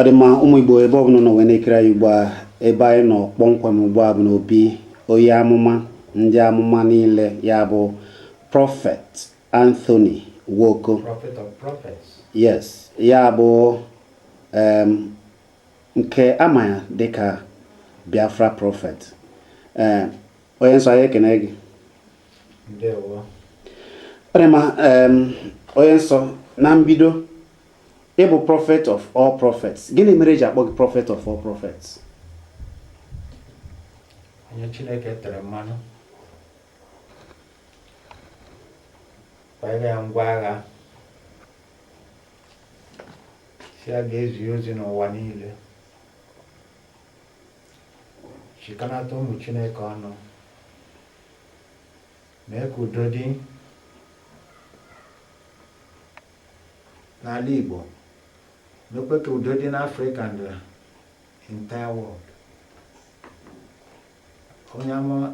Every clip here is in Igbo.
Ọ dị mma, ụmụ Igbo, ebe ọbụla nọ wee na-ekiri anyị ugbu a, ebe anyị nọ kpọmkwem ugbu a bụ n'obi onye amụma ndị amụma niile, ya bụ Prophet Anthony Nwoko. Prophet of prophets. Yes, ya bụ nke ama ya dịka Biafra Prophet. Ee, onye nsọ, anyị ekene gị. Ndewo. Ọ dị mma, onye nsọ, na mbido, ị bụ prophet of all prophets. Gịnị mere eji akpọ gị prophet of all prophets? Onye Chineke tere mmanụ, kwanyere ya ngwa agha, si ya ga-ezi ozi n'ụwa niile, chịkọnata ụmụ Chineke ọnụ, mee ka udo dị n'ala Igbo, mekwe ka udo dị n'Africa and the entire world.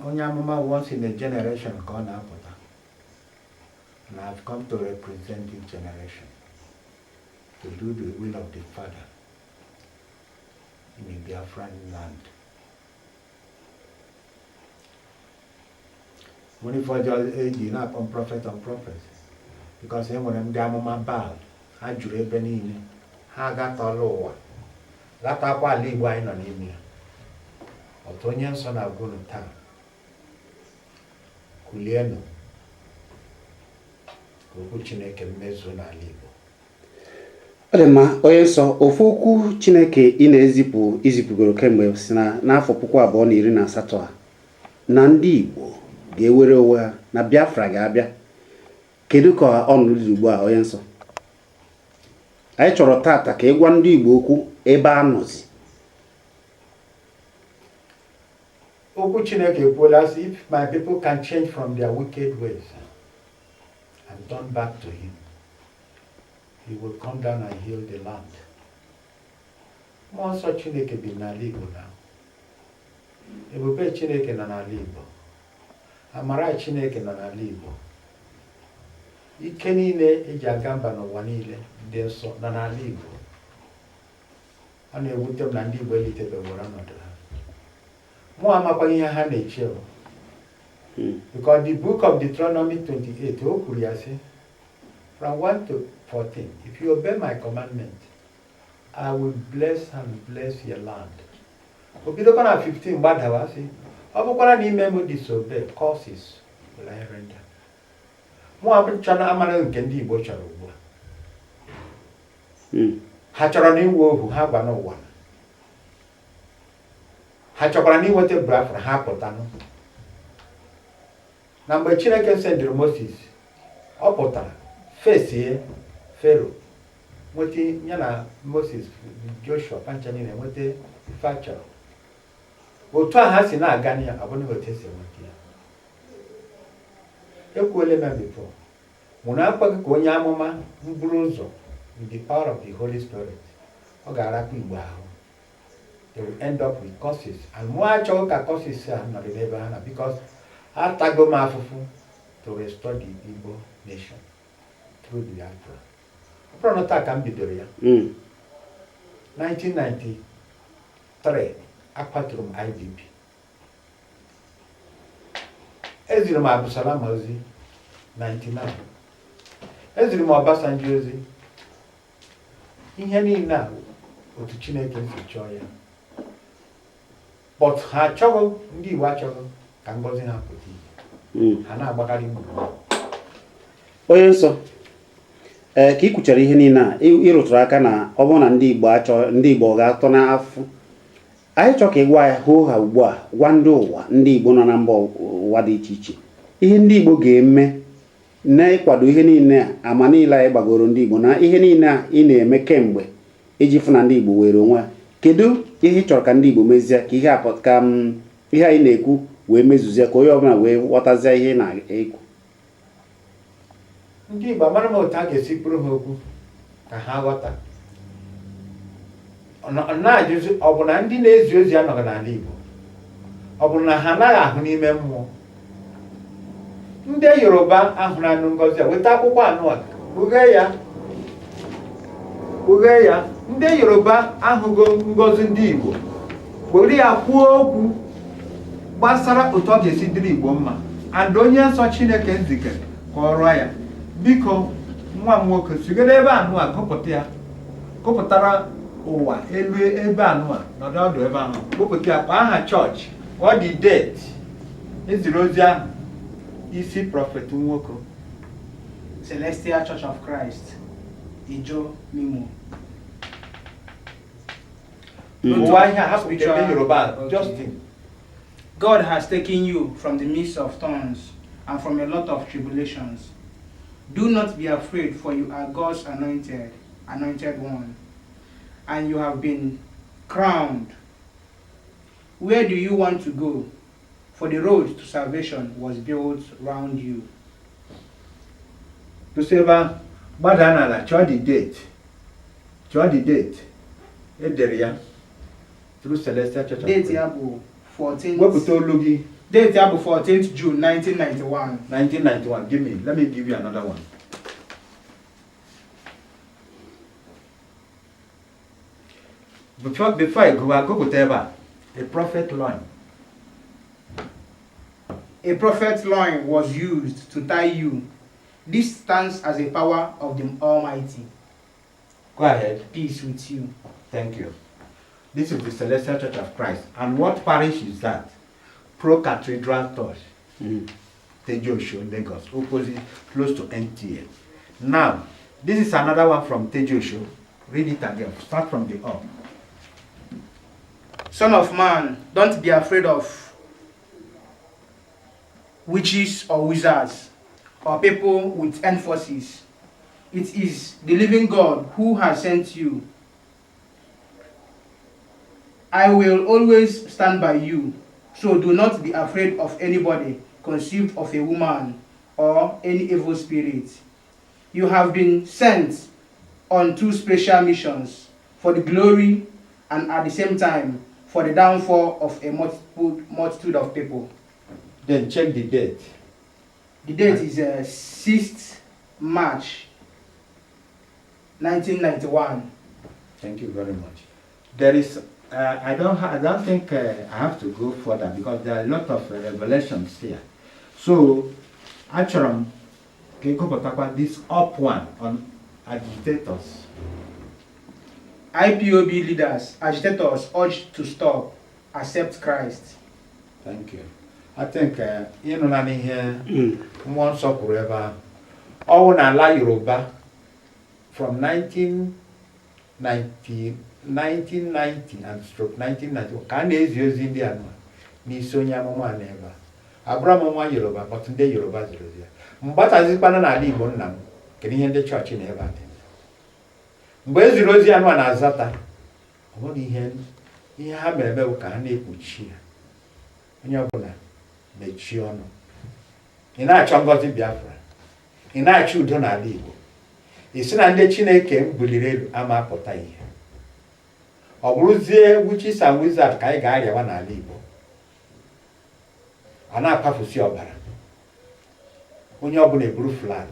Onye amụma once in a generation ka ọ na-apụta, and I've come to represent this generation to do the will of the Father in a Biafran land. Nwere ife ọjọọ eji na-akpọ m prophet of prophets, because e nwere ndị amụma Baal, ha juru ebe niile, ha agatọla ụwa, gatakwa ala Igbo anyị nọ n'ime ya. Otu onye nsọ na-agwa unu taa, kulienụ ka okwu Chineke mmezuo n'ala Igbo. Ọ dị mma, onye nsọ. Ofu okwu Chineke ị na-ezipụ, izipụgoro kemgbe, si na n'afọ 2018 a na ndị Igbo ga-ewere onwe ha, na Biafra ga-abịa. Kedu ka ọnọdụ dị ugbu a, onye nsọ? Anyị chọrọ tata ka ị gwa ndị Igbo okwu ebe a nọzi. Okwu Chineke ekwuola sị, if my people can change from their wicked ways and turn back to him, he will come down and heal the land. Mmụọ nsọ Chineke bi n'ala Igbo na ebube Chineke nọ n'ala Igbo, amara Chineke nọ n'ala Igbo, ike niile eji aga mba n'ụwa niile dị nsọ nọ n'ala Igbo. Ọ na-ewute m na ndị Igbo elitebeworo ọnọdụ ha. Mụ amakwaghị ihe ha na-eche o. Because the book of Deuteronomy 28, o kwuru ya sị, from 1 to 14, if you obey my commandment, I will bless and bless your land. O bidokwa na 15 gbadawa sị, ọ bụkwara na ime m disobey, curses will I render. Mụ abụchana amara nke ndị Igbo chọrọ ugbu a. Ha chọrọ na iwu ohu ha gwa n'ụwa, ha chọkwara na inweta Biafra, ha pụtanụ. Na mgbe Chineke sendịrị Moses, ọ pụtara fesie Fero, nweta ya na Moses, Joshua, pancha niile nweta ife a chọrọ. Otu a ha si na-aga ya, ọ bụghị otu esi enweta ya. Ekwuola m ya before, mụ na akwaghị ka onye amụma m buru ụzọ with the power of the Holy Spirit, ọ ga-arapụ Igbo ahụ. They will end up with curses, and mụ achọghị ka curses a nọrọ n'ebe ha na, because atago m afụfụ to restore the Igbo nation through Biafra. Ọ bụrụ na taa ka m bidoro ya, 1993 akwaturu m IDP, eziri m Abdulsalam ozi, 99 eziri m Obasanjo ozi. Ihe niile a otu Chineke si chọọ ya, but ha achọghị, ndị Igbo achọghị ka ngọzi ha pụta ihe. Ha na-agbakarị gburugburu. Onye nsọ, ee, ka ị kwuchara ihe niile a, ị rụtụrụ aka na ọ bụrụ na ndị Igbo achọ, ndị Igbo ga-atọ n'afụ. Anyị chọọ ka ị gwa ya hoo ha ugbu a, gwa ndị ụwa, ndị Igbo nọ na mba ụwa dị iche iche, ihe ndị Igbo ga-eme n'ịkwado ihe niile a, ama niile anyị gbagoro ndị Igbo na ihe niile a ị na-eme kemgbe iji fụ na ndị Igbo were onwe ha. Kedu ihe ị chọrọ ka ndị Igbo mezie ka ihe a ka ihe anyị na-ekwu wee mezuzie, ka onye ọbụla wee ghọtazie ihe ị na-ekwu? Ndị Igbo, amara m otu a ga-esi kwuru ha okwu ka ha ghọta. Ọ na-ajụzi, ọ bụ na ndị na-ezi ozi anọghị n'ala Igbo? Ọ bụ na ha anaghị ahụ n'ime mmụọ? Ndị Yoruba ahụrụ anụ ngọzi a, weta akwụkwọ anụ a, kpughee ya. Kpughee ya. Ndị Yoruba ahụgo ngozi ndị Igbo, were ya kwuo okwu gbasara otu ọ ga-esi dịrị Igbo mma, and onye nsọ Chineke nzikere ka ọ rụọ ya. Biko, nwa m nwoke, sigoro ebe anụ a gụpụta ya, gụpụtara ụwa elu ebe anụ a, nọdụ ọdụ ebe ahụ gụpụta ya. Kpọọ aha chọọchị, kpọọ the date eziri ozi ahụ, isi Prophet Nwoke. Celestial Church of Christ, Ijo Mimo. Ụwa ihe a hapụ nke ndị Yoruba. Okay. Justin. God has taken you from the midst of thorns and from a lot of tribulations. Do not be afraid, for you are God's anointed, anointed one, and you have been crowned. Where do you want to go? For the road to salvation was built round you. Kwụsị ebe ahụ, gbadaa n'ala, chọọ the date, chọọ the date edere ya through Celestial Church of Date Christ. ya bụ 14th. Wepụta olu gị. Date ya bụ 14th June 1991. 1991. Give me Let me give you another one. Before I go, agụpụta ebe a, a prophet loin. A prophet's loin was used to tie you. This stands as a power of the Almighty. Go ahead. Peace with you. Thank you. This is the Celestial Church of Christ. And what parish is that? Pro Cathedral Church, Tejuosho, Lagos, opposite, close to NTA. Now, this is another one from Tejuosho. Read it again. Start from the up. Son of man, don't be afraid of witches or wizards or people with enforces. It is the living God who has sent you. I will always stand by you, so do not be afraid of anybody conceived of a woman or any evil spirit. You have been sent on two special missions, for the glory and at the same time for the downfall of a multitude of people. Then check the date. The date is 6th March 1991. Thank you very much. There is, I don't think I have to go further because there are a lot of revelations here. So, achọrọ m ka ị gụpụtakwa this up one on agitators. IPOB leaders, agitators urged to stop, accept Christ. Thank you. I think ịnụla n'ihe mmụọ nsọ kwuru ebe ahụ. Ọ wụ n'ala Yoruba from 1990, 1990 and stroke 1991 ka a na-ezi ozi ndị a nọ n'isi onye amụma a n'ebe a. Abụrụ m nwa Yoruba, but ndị Yoruba ziri ozi ya. Mgbatazikwana n'ala Igbo nna m, kedu ihe ndị chọọchị na ebe a na-eme? Mgbe e ziri ozi anụ a na-azata, ọ bụghị ihe ha mere eme bụ ka ha na-ekpuchi ya. Onye ọbụla mechie ọnụ. Ị na-achọ ngọzi Biafra, ị na-achọ udo n'ala Igbo, ị sị na ndị Chineke m buliri elu ama apụta ihe, ọ bụrụzie witches and wizards ka anyị ga-arịawa n'ala Igbo, a na-akpafusi ọbara, onye ọbụla eburu flag.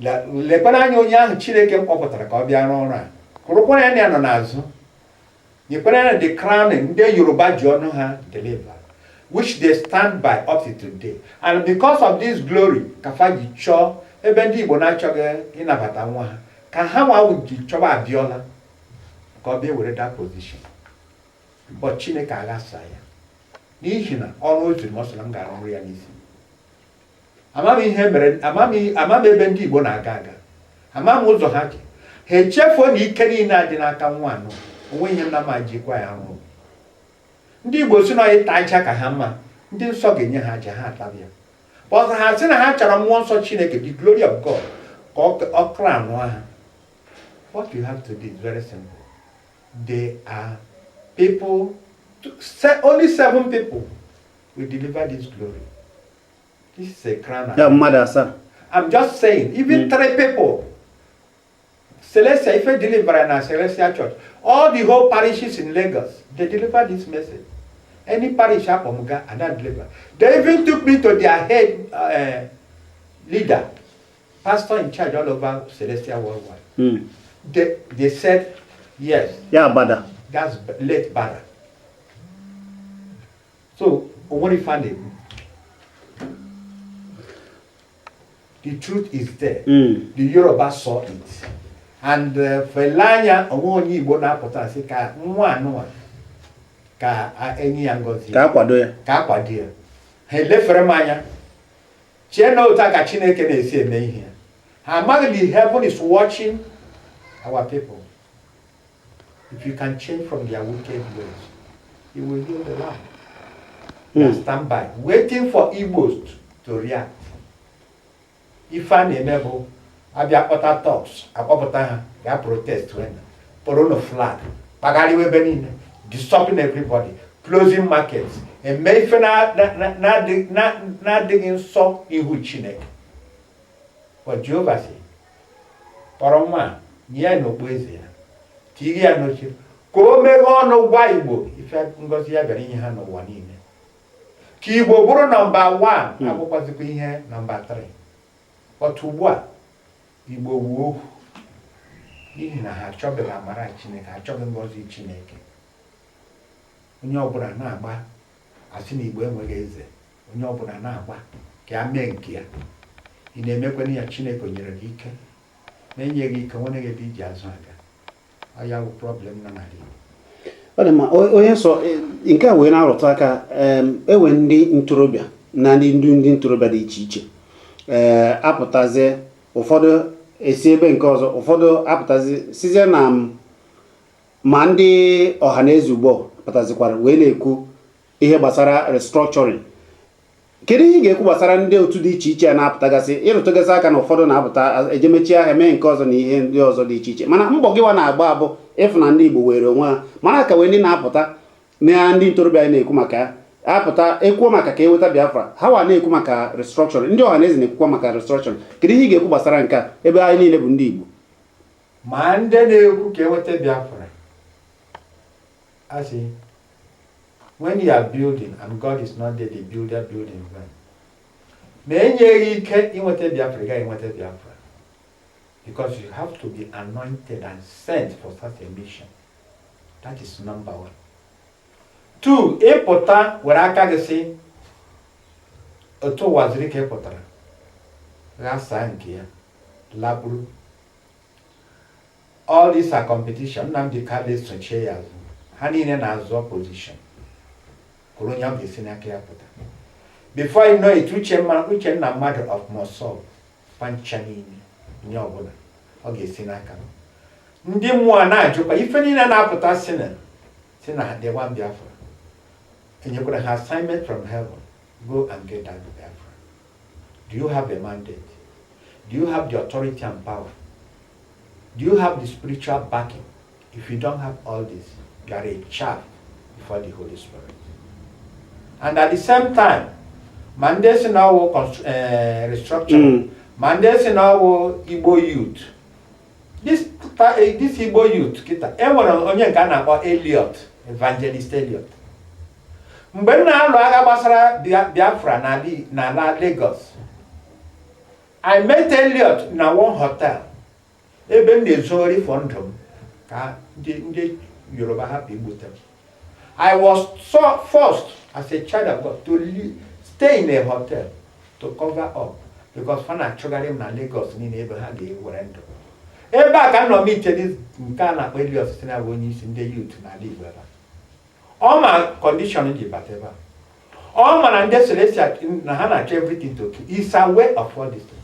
Lekwana anya onye ahụ Chineke m kpọpụtara ka ọ bịa rụọ ọrụ a, hụrụkwana ya na ya nọ n'azụ, nyekwara ya the crowning ndị Yoruba ji ọnụ ha deliver, which they stand by up to today. And because of this glory ka fa ji chọọ ebe ndị Igbo na-achọghị ịnabata nwa ha, ka ha nwa ji chọba Abiola ka ọ bịa were that position. But Chineke aghasa ya, n'ihi na ọrụ o ziri m, ọ sị na m ga-arụ ya n'isi. Ama m ihe mere, ama m ebe ndị Igbo na-aga aga, ama m ụzọ ha ji ha echefuo na ike niile a dị n'aka nwa anọ onwe ihe nna m jikwa ya rụrụ. Ndị Igbo si na ịta aja ka ha mma, ndị nsọ ga-enye ha aja ha atabịa, but ha sị na ha chọrọ mmụọ nsọ Chineke, the glory of God, ka ọ crown ha. What you have to do is very simple. They are people, only seven people will deliver this glory. This is a crown. Ya mmadụ asaa. I'm just saying, even three people. Celestial, if I deliver in a Celestial Church, all the whole parishes in Lagos, they deliver this message. Any parish up Omuga, and I deliver. They even took me to their head leader, pastor in charge all over Celestial worldwide. They said yes. Ya bada. That's late Bada. So o nwere ife a na-ekwu. The truth is there. The Yoruba saw it. And Felanya onwe onye Igbo na-apụta sị ka nwa anụwa ka enye ya ngọzi. Ka akwado ya. Ka akwado ya. Ha elefere m anya. Chee na otu a ka Chineke na-esi eme ihe. Ha amaghị the heaven is watching our people. If you can change from their wicked ways, he will heal the land. They stand by, waiting for Igbos to react. Ife a na-eme bụ abịa kpọta thugs, akpọpụta ha gaa protest wen kpọrọ flag, kpagharịwa ebe niile, disturbing everybody, closing markets, eme ife na-adịghị nsọ ihu Chineke. But Jehova sị, kpọrọ nwa a, nye ya n'okpu eze ya, tinye ya n'oche, ka o meghee ọnụ gwa Igbo ife ngọzi ya bịara inye ha n'ụwa niile. Ka Igbo bụrụ number 1, abụkwazikwa ihe number 3. But ugbu a, Igbo wuo ohu n'ihi na ha achọbeghị amara Chineke, ha achọghị ngọzi Chineke. Onye ọbụla na-agba asị na Igbo enweghị eze, onye ọbụla na-agba ka ya mee nke ya. Ị na-emekwana ya, Chineke nyere gị ike, na-enye gị ike nwere ebe iji azụ aga. Ọ ya bụ problem nọ n'ala Igbo. Ọ dị mma, onye nsọ, nke a wee na-arụtụ aka, ewe ndị ntorobịa na ndị ndu ndị ntorobịa dị iche iche apụtazie, ụfọdụ esi ebe nke ọzọ, ụfọdụ apụtazi sizie na ma ndị ọha na eze ugbu a pụtazikwara wee na-ekwu ihe gbasara restructuring. Kedu ihe ị ga-ekwu gbasara ndị otu dị iche iche a na-apụtagasị, ịrụtụgasị aka na ụfọdụ na-apụta ejemechi ahịa mee nke ọzọ na ihe ndị ọzọ dị iche iche, mana mbọ gịwa na-agba abụ ịfụ na ndị Igbo were onwe ha, mana ka wee ndị na-apụta na ndị ntorobịa anyị na-ekwu maka ya apụta ekwuo maka ka eweta Biafra, ha wa na-ekwu maka restructuring, ndị ọha na eze na-ekwukwa maka restructuring. Kedu ihe ị ga-ekwu gbasara nke a ebe anyị niile bụ ndị Igbo? Ma ndị na-ekwu ka eweta Biafra, asị, when you are building and God is not there, the builder build in vain. Ma enyeghị ike inweta Biafra, ị gaghị enweta Biafra, because you have to be anointed and sent for such a mission. That is number one. Two, ịpụta were aka gị sị otu ụwa ziri ka ị pụtara ghasaa nke ya laburu. All these are competition. Nnamdi Kanu sochie ya azụ, ha niile na-azọ position kwuru onye ọ ga-esi n'aka ya pụta. Before you know it, Uchenna mmadụ of MASSOB pancha niile, onye ọbụla ọ ga-esi n'aka m. Ndị mmụọ na-ajụkwa ife niile na-apụta si na they want Biafra, enyekwara ha assignment from heaven, go and get that Biafra. Do you have a mandate? Do you have the authority and power? Do you have the spiritual backing? If you don't have all this, you are a chaff before the Holy Spirit. And at the same time, ma ndị si na ọwụ restructuring, ma ndị si na ọwụ Igbo youth, this Igbo youth kịta, e nwere onye nke a na-akpọ Elliot, Evangelist Elliot. Mgbe m na-alụ agha gbasara Biafra n'ala Lagos, I met Elliot na one hotel ebe m na-ezogharị for ndụ m ka ndị Yoruba hapụ igbute m. I was so forced as a child of God to stay in a hotel to cover up because fa na-achụgharị m na Lagos niile ebe ha ga-ewere ndụ. Ebe a ka m nọ meet this nke a na-akpọ Elliot, si na bụ onye isi ndị youth n'ala Igbo ebe a. Ọ ma condition ji bata ebe a. Ọ ma na ndị Celestial na ha na-achọ everything to kill. He's aware of all these things.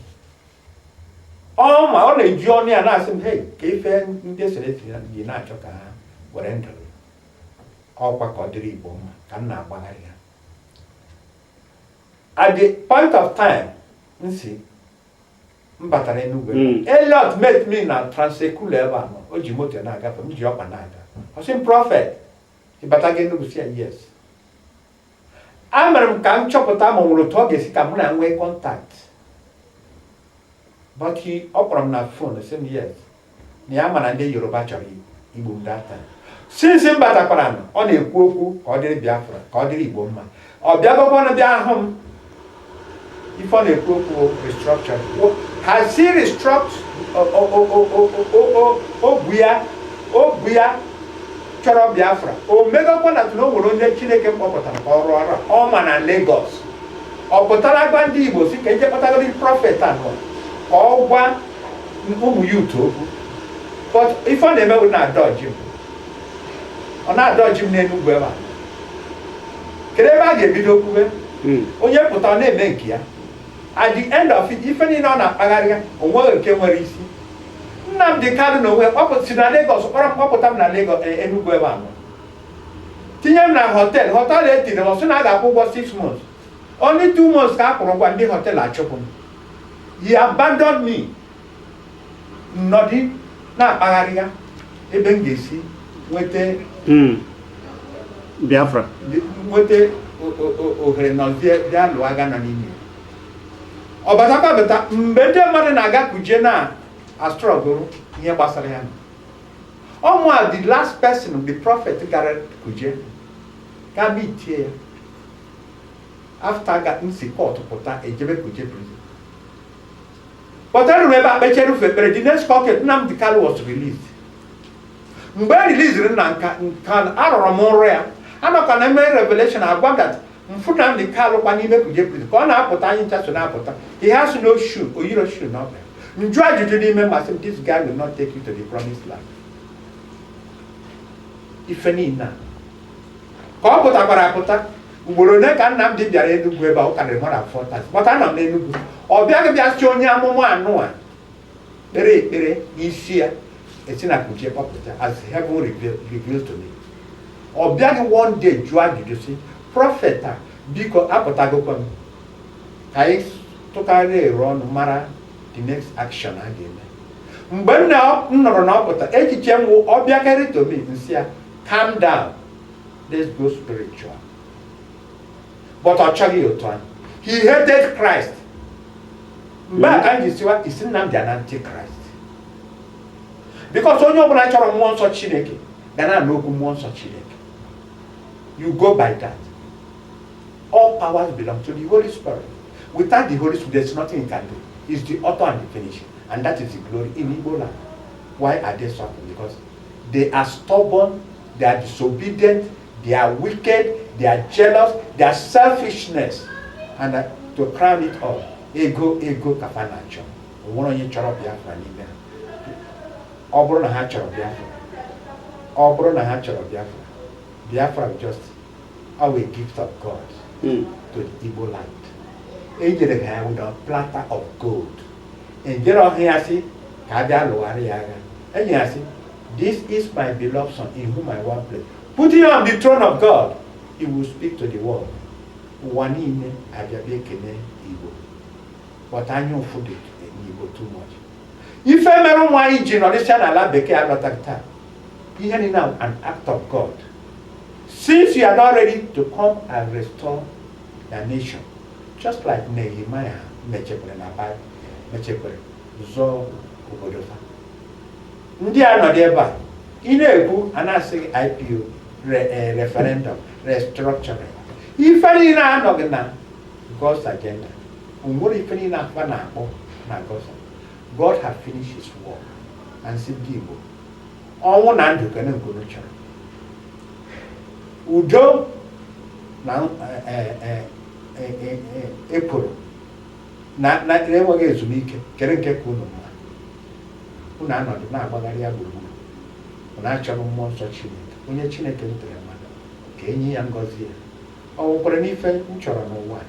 Ọ ma ọ na-eji ọnụ ya na-asị m, hey, ka ife ndị Celestial ji na-achọ ka ha were ndụ gị. Ọkwa ka ọ dịrị Igbo mma ka m na-agbagharị ha. At the point of time m si m batara Enugu, Elliot met me na Trans-Ekulu ebe a nọ. O ji moto na-agafe, m ji ọkpa na-aga. Ọ sị m, "Prophet, ị batago Enugu?" Si ya, "Yes." A mere m ka m chọpụta ma ọ nwere otu ọ ga-esi ka mụ na ya nwee contact, but ọ kpọrọ m na phone, sị m yes, na ya ma na ndị Yoruba chọrọ igbu m that time. Since m batakwara nụ, ọ na-ekwu okwu ka ọ dịrị Biafra, ka ọ dịrị Igbo mma. Ọ bịagokwanụ bịa hụ m, ife ọ na-ekwu okwu restructure. Has he restructured O bu ya chọrọ Biafra. O megakwa na o nwere onye Chineke kpọpụtara ka ọ rụọ ọrụ a. Ọ ma na Lagos ọ pụtara gwa ndị Igbo si ka eje kpọtagoro prophet anọ ka ọ gwa ụmụ youth okwu. But ife ọ na-eme bụ na-adọji m, ọ na-adọji m n'Enugwu ebe a. Kedu ebe a ga-ebido kwube? Onye pụta, ọ na-eme nke ya. At the end of it, ife niile ọ na-akpagharị, o nweghị nke nwere isi. Nnamdi Kanu na onwe ya si na Lagos kpọrọ m, kpọpụta m na Lagos, Enugu ebe a nọ, tinye m na hotel. Hotel etiri m, ọ sị na a ga-akwụ ụgwọ 6 months. Only 2 months ka a kwụrụ ụgwọ. Ndị hotel achụpụ m. He abandoned me, nnọdị na-akpagharị ya ebe m ga-esi nweta Biafra. Nweta ohere nọzie bịa lụọ agha nọ n'ime ya. Ọ batakwa bata mgbe ndị mmadụ na-aga kuje na a-struggle ihe gbasara ya. Ọmụ a, the last person the prophet gara kuje ga meetie ya after ga nsi court pụta, ejebe Kuje prison. But eruru ebe a kpechere ufe ekpere, the next court, Nnamdi Kanu was released. Mgbe e releasiri nna nka nka, arọrọ m nrọ ya anọkwa na eme revelation agwa m that mfu Nnamdi Kanu kwa n'ime Kuje prison ka ọ na-apụta. Anyị ncha so na-apụta. He has no shoe, oyiro shoe n'ọbịa. Njụ ajụjụ n'ime masị m, this guy will not take you to the promised land. Ife niile a ka ọ pụtakwara apụta. Ugboro ole ka Nnamdi bịara Enugu ebe a? Ọ karịrị more than four times, but anọ m n'Enugu. Ọ bịaghị bịa si onye amụma anụ a kpere ekpere n'isi ya, esi na Kuje kpọpụta, as heaven revealed to me. Ọ bịaghị one day jụọ ajụjụ si prophet a, biko, apụtagokwa m, ka anyị tụkarịa ero ọnụ mara the next action a ga-eme. Mgbe m nọrọ na ọ pụta, echiche m wụ ọ bịakarị to me, nsị ya, "Calm down, let's go spiritual." But ọ chọghị otu anyị. He hated Christ. Mgbe a ka anyị ji siwa isi Nnamdi an antichrist, because onye ọbụla chọrọ mmụọ nsọ Chineke ga na-anụ okwu mmụọ nsọ Chineke. You go by that. All powers belong to the Holy Spirit. Without the Holy Spirit, there's nothing you can do. He's the author and the finisher, and that is the glory in Igbo land. Why are they suffering? Because they are stubborn, they are disobedient, they are wicked, they are jealous, they are selfishness, and to crown it all, ego. Ego ka fa na-achọ. O nwere onye chọrọ Biafra n'ime ha? Ọ bụrụ na ha chọrọ Biafra, ọ bụrụ na ha chọrọ Biafra, Biafra bụ just our gift of God to the Igbo land. E nyere ha ya with a platter of gold. Ejere ọhịa ya sị ka a bịa lụgharị ya agha. Enye ya sị, "This is my beloved son in whom I want pleasure." Put him on the throne of God, he will speak to the world. Ụwa niile abịa bịa ekene Igbo. But anya ụfụ dị n'Igbo too much. Ife mere ụmụ anyị ji nọrịsịa n'ala bekee alọtaghị taa, ihe niile an act of God. Since you are not ready to come and restore the nation, just like Nehemiah mechekwere na Bible, mechekwere zọọ obodo fa. Ndị a nọdụ ebe a ị na-ekwu, a na-asị gị IPO, referendum, restructuring, ife niile anọghị na God's agenda. O nwere ife niile afa na-akpọ na God's. God have finished his work and si ndị Igbo, ọnwụ na ndụ, kene nke unu chọrọ, udo na ekworo na enweghị ezumike, kere nke ka unu mma? Unu anọdụ na-agbagharị ya gburugburu. Unu achọrọ mmụọ nsọ Chineke, onye Chineke tere mmadụ ka enye ya ngọzi ya. Ọ nwekwara n'ife m chọrọ n'ụwa a?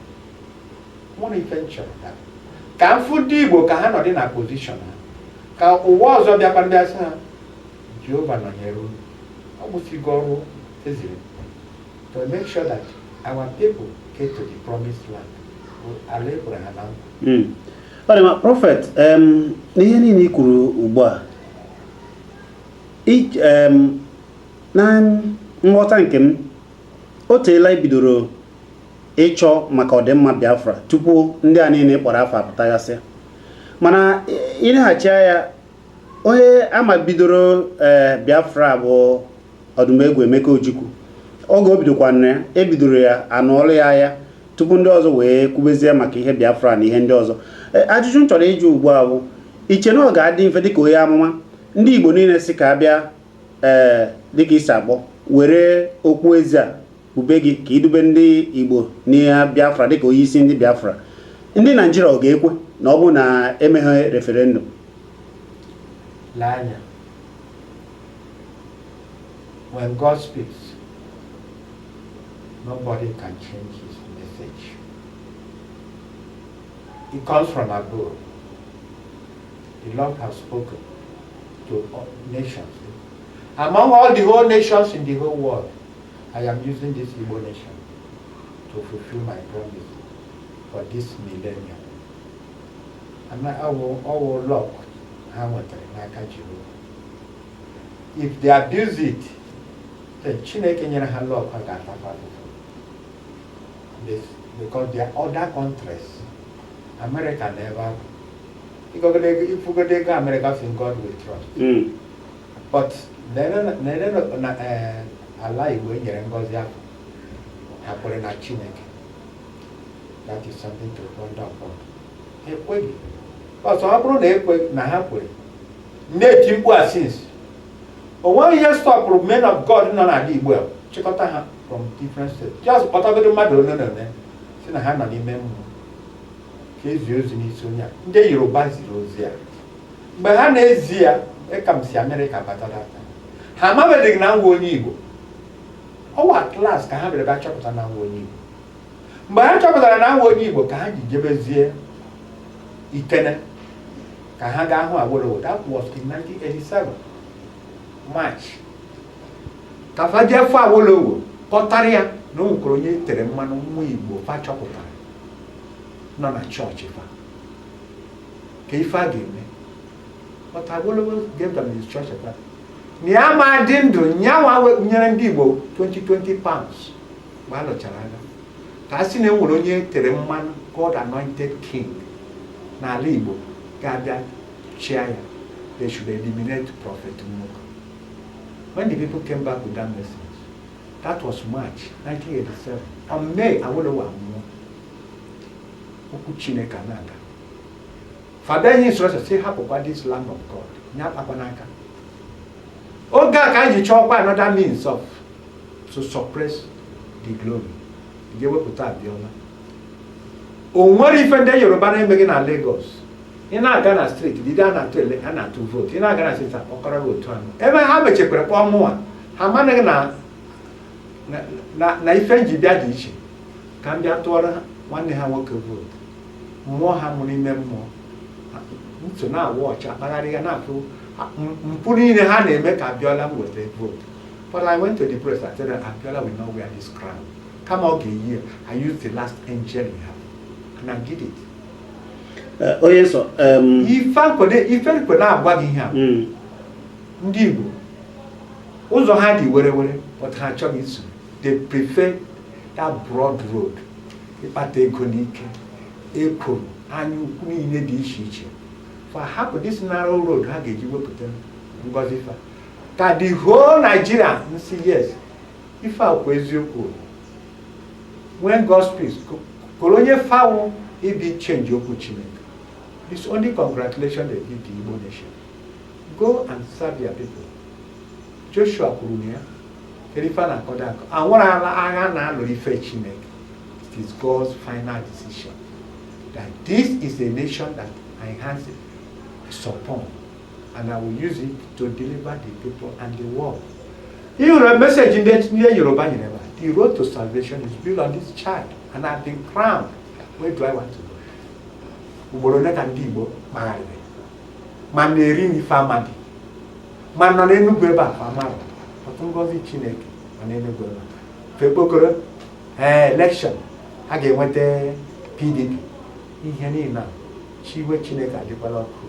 Nwere ife m chọrọ ka m fụ ndị Igbo ka ha nọdị na position ha, ka ụwa ọzọ bịakwa bịa sị ha, "Jehova nọnyere unu." Ọ gbụsigo ọrụ eziri m to make sure that our people get to the promised land, bụ ala ekwere ha na nkwa. Ọ dị mma, prophet. N'ihe niile i kwuru ugbu a, na nghọta nke m, o teela ibidoro ịchọ maka ọdịmma Biafra tupu ndị a niile kpọrọ afọ apụtaghasị. Mana ịleghachi anya, onye ama bidoro ee Biafra bụ Ọdụmegwu Emeka Ojukwu. Oge o bidokwana ya, ebidoro ya anụọlụ ya agha tupu ndị ọzọ wee kwubezie maka ihe Biafra na ihe ndị ọzọ. Ajụjụ m chọrọ ịjụ ugbu a bụ, Iche na ọ ga-adị mfe dịka onye amụma ndị Igbo niile si ka abịa, ee, dịka isi akpọ, were okwu ezi a kpube gị ka idube ndị Igbo n'ihe Biafra dịka onye isi ndị Biafra, ndị Naijiria ọ ga-ekwe na ọ bụrụ na emeghe referendum? Lee anya, when God speaks, nobody can change his message. It comes from above. The Lord has spoken to all nations. Among all the whole nations in the whole world, I am using this Igbo nation to fulfill my promise for this millennium. And our luck ha nwetara n'aka Jehova. If they abuse it, then Chineke nyere ha luck, ha ga-atakwa afụfụ. Because there are other countries. America na ebe ahụ. Ifugodo ego America si God will trust. But nene na ala Igbo e nyere ngọzi ahụ, ha kwere na Chineke. That is something to ponder upon. Ha ekweghị. Ọsọ ọ bụrụ na ekwe na ha kwere na-eti mkpu a since, o nweghị ihe stopụrụ men of God nọ n'ala Igbo a, chịkọta ha from different states, just kpọtagodo mmadụ ole na ole si na ha nọ n'ime mmụọ ka ezi ozi n'isi onye a. Ndị Yoruba ziri ozi a mgbe ha na-ezi ya, ịka m si Amerịka bata data, ha amabeghị na nwa onye Igbo. Ọwa class ka ha bịara bịa chọpụta na nwa onye Igbo. Mgbe ha chọpụtara na nwa onye Igbo, ka ha ji jebezie Ikene ka ha gaa hụ Awolowo. That was in 1987 March, ka fa jee fụ Awolowo, kọtara ya na o nwekwara onye tere mmanụ, nwa Igbo fa chọpụtara nọ na chọọchị fa, ka ife a ga-eme. But Awolowo gave them instruction that na ya ma dị ndụ nyanwa nyere ndị Igbo 20 £20 mgbe a lụchara agha, ka a sị na e nwere onye tere mmanụ, God anointed king n'ala Igbo ga-abịa chịa ya, they should eliminate Prophet Nwoko. When the people came back with that message, that was March 1987. On May, Awolowo anwụọ. Okwu Chineke a na-aga. Fada enye instruction say hapụkwa this land of God, nye akpakwa n'aka. Oge a ka anyị ji chọọkwa another means of to suppress the glory. Ga-ewepụta Abiola. O nwere ife ndị Yoruba na-emeghị na Lagos. Ị na-aga na street, dide a na-atụ ele, a na-atụ vote. Ị na-aga na street, akpọkọrọ gị otu anụ. Ebe ha mechekwara kpọọ mụnwa, ha amaghị na ife nji bịa dị iche, ka m bịa tụọrọ nwanne ha nwoke vote. Mmụọ ha mụ n'ime mmụọ nso na-awa ọcha akpagharị ya na-afụ mpụ niile ha na-eme ka Abiola m weta vote. But I went to the press and said that Abiola will not wear this crown. Kama ọ ga-eyi ya, I used the last angel in heaven and I did it. Onye nsọ, Ife nkwe na-agwa gị ihe a, ndị Igbo ụzọ ha dị were were, but ha achọghị iso. They prefer that broad road, ịkpata ego n'ike, ekworo, anya ukwu niile dị iche iche. Fa hapụ this narrow road ha ga-eji wepụta ngọzi fa ka the whole Nigeria nsi yes. Ife a kwa eziokwu, when God speaks, koro onye fawo ibi change okwu Chineke. This only congratulation they give the Igbo nation: go and serve your people. Joshua kwuru na ya kedu ife a na-akọdo akọ anwụrụ ala agha na-alụ ife Chineke. It is God's final decision that this is a nation that I hands is upon, and I will use it to deliver the people and the world. Ị hụrụ message ndị Yoruba nyere ebe a? The road to salvation is built on this child, and I've been crowned. Where do I want to go? Ugboro ole ka ndị Igbo kpagharịrị ma na-eri n'ife amadi ma nọ n'Enugwu ebe a, fa mara ọtụ ngọzi Chineke nọ n'Enugwu ebe a, fekpokoro ee election ha ga-enweta PDP, ihe niile a, chiwe Chineke adịkwala ọkụ.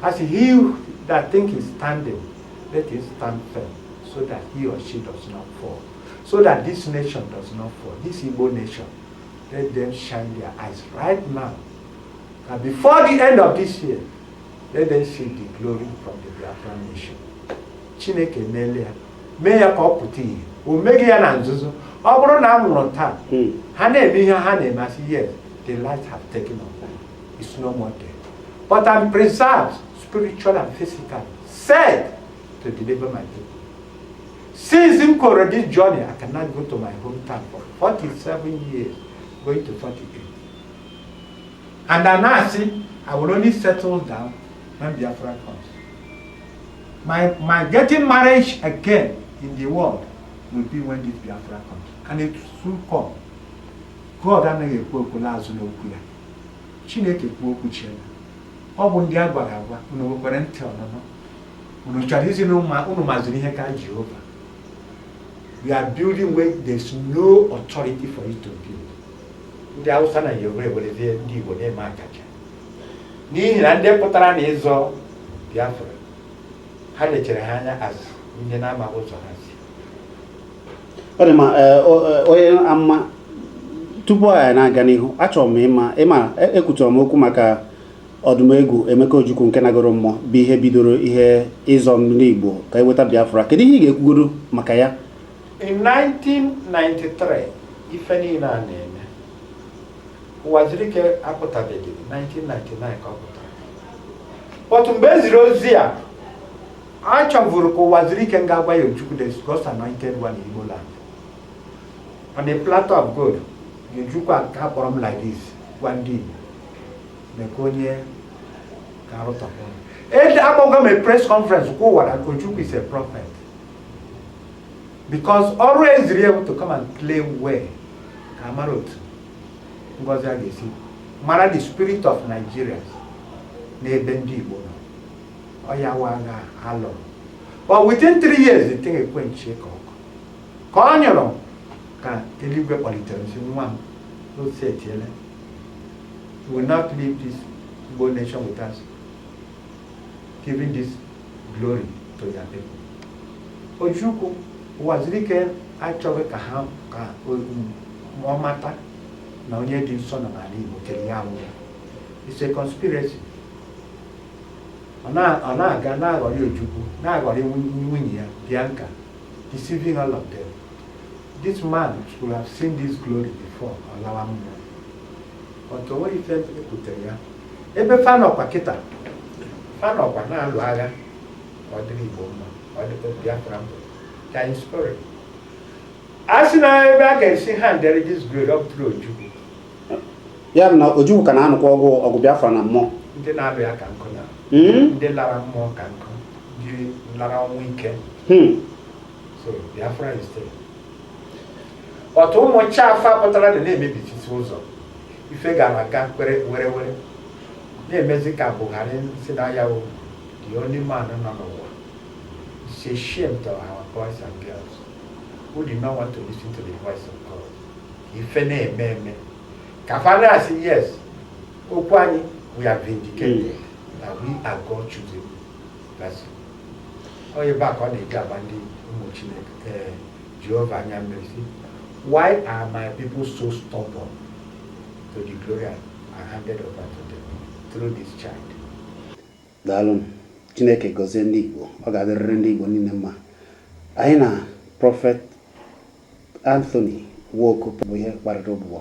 Ha sị, he that think is standing, let him stand firm, so that he or she does not fall, so that this nation does not fall, this Igbo nation. Let them shine their eyes right now, and before the end of this year, let them see the glory from the Biafran nation. Chineke meele ya, mee ya ka ọ pụta ìhè. O meghị ya na nzuzo. Ọ bụrụ na a nwụrụ taa, ha na-eme ihe ha na-eme, asị yes, the light have taken off, it's no more there. But I'm preserved spiritual and physical, said to deliver my people. Since m koro this journey, I cannot go to my hometown for 47 years, going to 48. And I now see I will only settle down when Biafra comes. My getting marriage again in the world will be when this Biafra comes. And it will soon come. God anaghị ekwu okwu n'azụ n'okwu ya. Chineke kwuo okwu chiela. Ọ bụ ndị a gwara agwa, unu nwekwara ntị ọnụnụ. Unu chọrọ isi na unu maziri ihe ka Jehova. We are building where there's no authority for you to build. Ndị Hausa na Yoruba ewerezie ndị Igbo na-eme akaja. N'ihi na ndị pụtara na ịzọ Biafra, ha lechere ha anya as ndị na-amaghị ụzọ ha si. Ọ dị mma. Onye ama, tupu anyị na-aga n'ihu, achọrọ m ịma ekwutọrọ m okwu maka ọdụmegwu Emeka Ojukwu nke nagoro mmụọ, bụ ihe bidoro ihe ịzọ ndị Igbo ka eweta Biafra. Kedu ihe ị ga-ekwugoro maka ya? In 1993, ife niile a na-eme, Ụwazirike apụtabeghị. 1999 ka ọ pụtara. But mgbe e ziri ozi a, a chọvuru ka Ụwazirike nga gwa ya Ojukwu, the God's anointed one in Igbo land, on a platter of gold. Ojukwu aka kpọrọ m like this, gwa ndị Igbo maka onye ga-arụtọpụ m. Ede akpọgo m a press conference kwa ụwa that Ojukwu is a prophet, because ọrụ eziri ewu to come and play well ka mara otu ngọzi a ga-esi mara the spirit of Nigerians n'ebe ndị Igbo nọ. Ọ ya wa agha alụrụ, but within 3 years the thing ekwenchie ka ọkụ ka ọ nyụrụ, ka eluigwe kpọlitere m, sị, "Nwa m, ose etiele. We will not leave this Igbo nation without giving this glory to your people." Ojukwu, Ụwazirike achọghị ka ha ka ọ mata na onye dị nsọ nọ n'ala Igbo kere ya anwụ. It's a conspiracy. Ọ na-aga na-aghọrị Ojukwu, na-aghọrị nwunye ya Bianca, deceiving all of them. This man should have seen this glory before ọ lawa mmụọ, but o nwere ife ekwutere ya. Ebe fanọkwa kịta, fanọkwa na-alụ agha ka ọ dịrị Igbo mma, ka ọ dịrị Biafra mbụ ka in spirit. A sị na ebe a ga-esi handere this glory up through Ojukwu. Ya bụ na Ojukwu ka na-anụkwa ọgụ Biafra na mmụọ. Ndị na-alụ ya ka nkụ na ndị lara mmụọ ka nkụ, ndị lara ọnwụ ike. So Biafra is there. Ọtụ ụmụ chafa pụtara na na-emebisisi ụzọ ife gara aga kwere were were na-emezi ka Buhari si na ya wụ the only man nọ n'ụwa. It's a shame to our boys and girls who did not want to listen to the voice of God. Ife na-eme eme ka fa na-asị yes, okwu anyị, we are vindicated that we are God choosing person. Ọ ebe a ka ọ na-eji agba ndị ụmụ Chineke, Jehova anya mmiri, sị, "Why are my people so stubborn to the glory I handed over to them through this child?" Daalụ. Chineke gọzie ndị Igbo. Ọ ga-adịrịrị ndị Igbo niile mma. Anyị na Prophet Anthony Nwoko bụ ihe kparịta ụbụbọ.